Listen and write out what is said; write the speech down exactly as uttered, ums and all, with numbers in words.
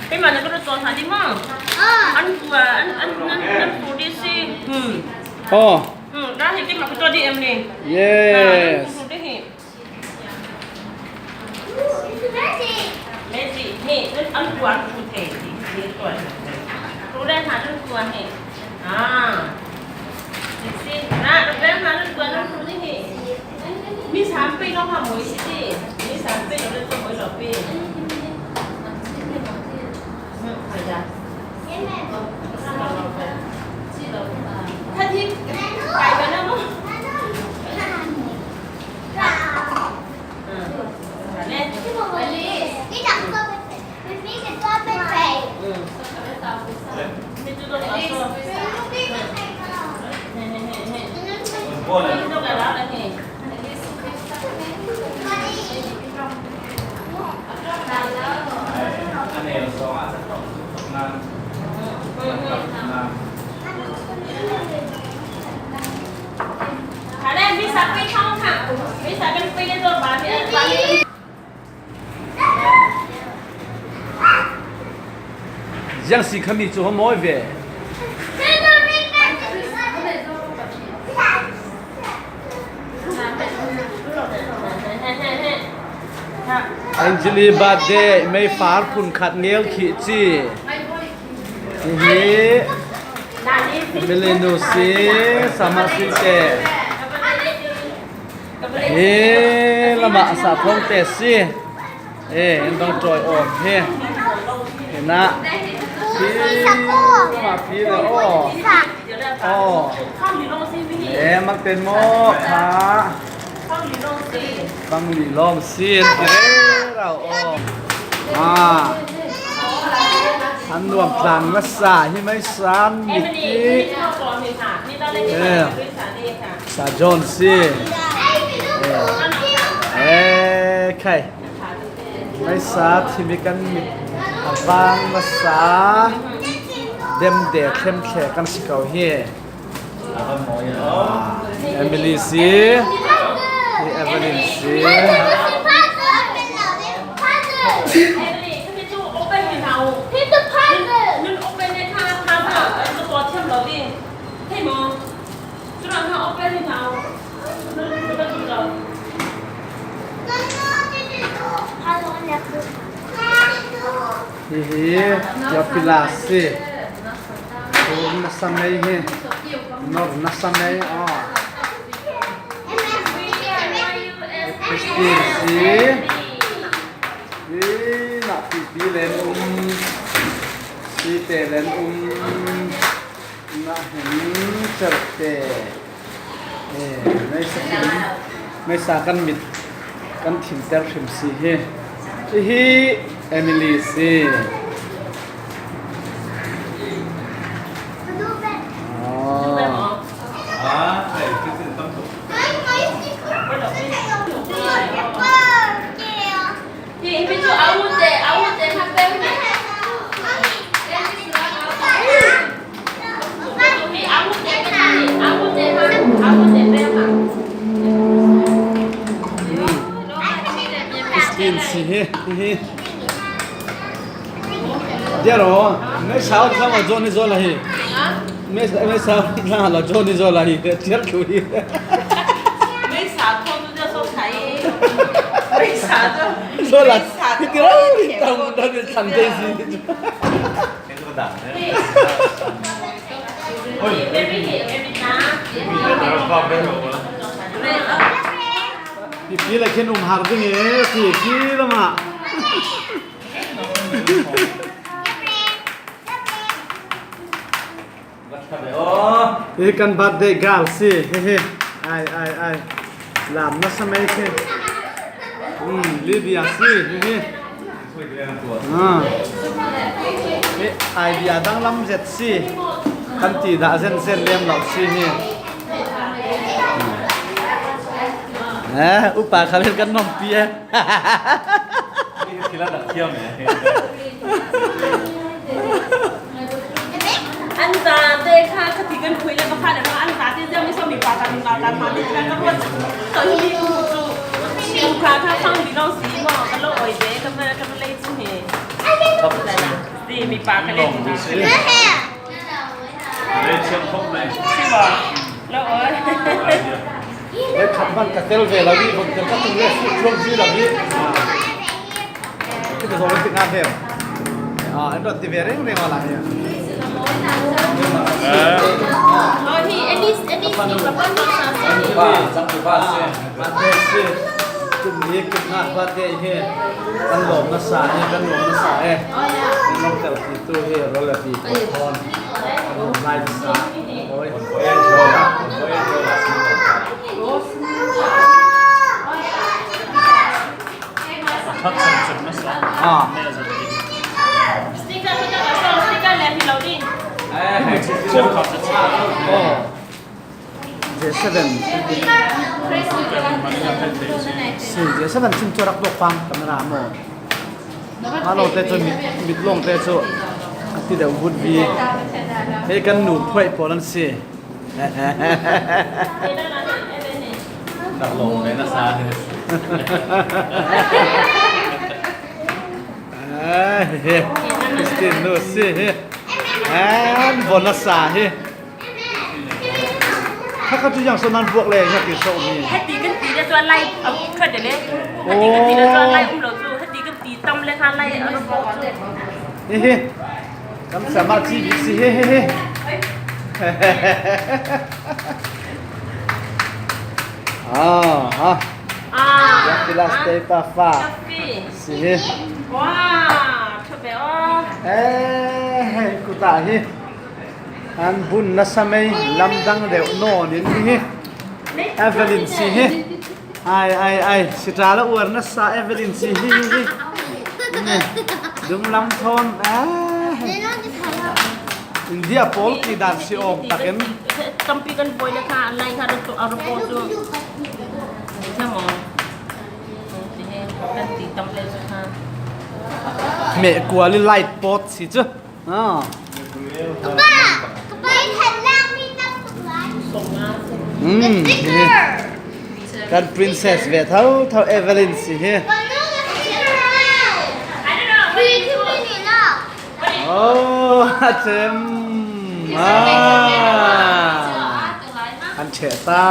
Keimah na ka lut tawn hna dih maw? Ah. An pu ah, an, an, an, an pu dih si. Hmm. Oh. Hmm, dah hi keimah ka tuah dih em ni? Yes. Ah, an pu dih hi. Mezi, ni, an pu, an pu thei, ni, ni tuah. Tu dah hna an pu ah hi. Ah. Sixteen. Na, rukbeng hna nan kuan nan kum ni hi. Mi sam pei lo ha moi si ti. Mi sam pei lo le to moi lo pi. Hmm, aja. Khat hi, kai ba na mo. Hmm. Ka le. Ziang si khami cu mawi ve. Anjali birthday, meifar phun khat ngel khi ci. Hi hi. Emily nu si, sama si te. Hi lamah sa thawng te si. Eh, in dong tawi awm hi. Hi na. Hi lamah pi le aw. Aw. Eh, mak ten maw kha. Bang li lawng si in ti rero aw. Ah. An nuam tlang nasa hi mai san mit ti. Eh. Sa John si. Eh, khai. Mai sa thimi kan mit a vang nasa. Dem de thlem thle kan si ko hi. Ah, Emily si. Hi Evelyn si. Hi hi, ya pila si. Nor nasa mei hi. Nor nasa mei, ah. Christine si. Hi, na pipi len um. Si te len um. Na hin cherte. Eh, meisa kan, meisa kan mit kan thinter hrim si hi. Hi hi Emily si. Oh. Christine si hi, hi. Dia ro, me sao tlang a Johnny Zola hi. Me, me sao tlang a Johnny Zola hi. Tiar tu hi. Me sao tu dia so sai. Me sao tu. Zola. Tiar tu. Tang dan tang desi. Pipi le khin um har ding e, pipi lamah. Hi kan birthday girl si, hi hi. Ai, ai, ai. Lam nasa mei si. Hmm, Lydia si, hi hi. Ah. Eh, idea danglam zet si. Kan ti dah zen zen lem lo si hi. Eh, upa kha len kan nompi eh. An zate kha ka ti kan phui le pakhat le an zate zia mi so mi pa ta mi pa ta ma ni kan ka ruat. To hi mi tu tu. Kha kha fang bi lo si mo ka lo oi de ka ma ka lei chu hi. Mipa ka len. Lei thiam khop mai. Lo oi. Lei khat man ka tel ve lo hi, bang tel ka tung le, fu chuang ji lo hi. Kita zo le ti nga ve. Ah, an dot ti ve reng reng wala hi. Eh. Oh, hi, Alice, Alice, ni ka pa ni sa sa. Ba, chang ba se. Birthday si. Tuni kipna birthday hi. Kan lawmna sa hi, kan lawmna sa hi. Kan lawm tel ti tu hi, rola ti ko thon. Kan lawm lai sa. Oi. Ah. Sticker, sticker, sticker, sticker, leh hi lo ding. Eh, oh. J seven. Si, J seven sim chu rak dok pang camera mo. Malo te chu mit, mit long te chu. Ati deuh vut vi. Hei kan nu phuai pawl an si. Dak long te na sa ni. Ah, he. Christine nu si hi. An von a sa hi. Kha kha chu yang so nan buak le, nga ti so mi. Heti kan ti le chuan lai, a, kha de le. Heti kan ti le chuan lai um lo chu. Heti kan ti tam le kha lai a ro chu. Hi hi. Kan sa ma chi bi si hi hi hi. Ah, ha. Ah. Ya pilas te pa fa. Coffee. Si hi. Wow, chu be o. Eh, kuta hi. An bun nasa mai, lamdang deuh nawn in hi. Evelyn si hi. Ai, ai, ai, sitala uar nasa Evelyn si hi, hi, hi. Dum lam thawn, ah. India pawl ti dan si awm takin. Tampi kan buai le kha, an lai kha, a ro chu. Ni sa mo. Kan ti tam le chu kha. Meh kuali light pot si chu. Ah. Ka pa, ka pa, i that lang mi tam tuk lai. Mm. The sticker. Kan princess ve tho tho Evelyn si hi. Ka nu ka sticker. I don't know. Free to me ni lo. Oh, a chem. Ah. An che ta.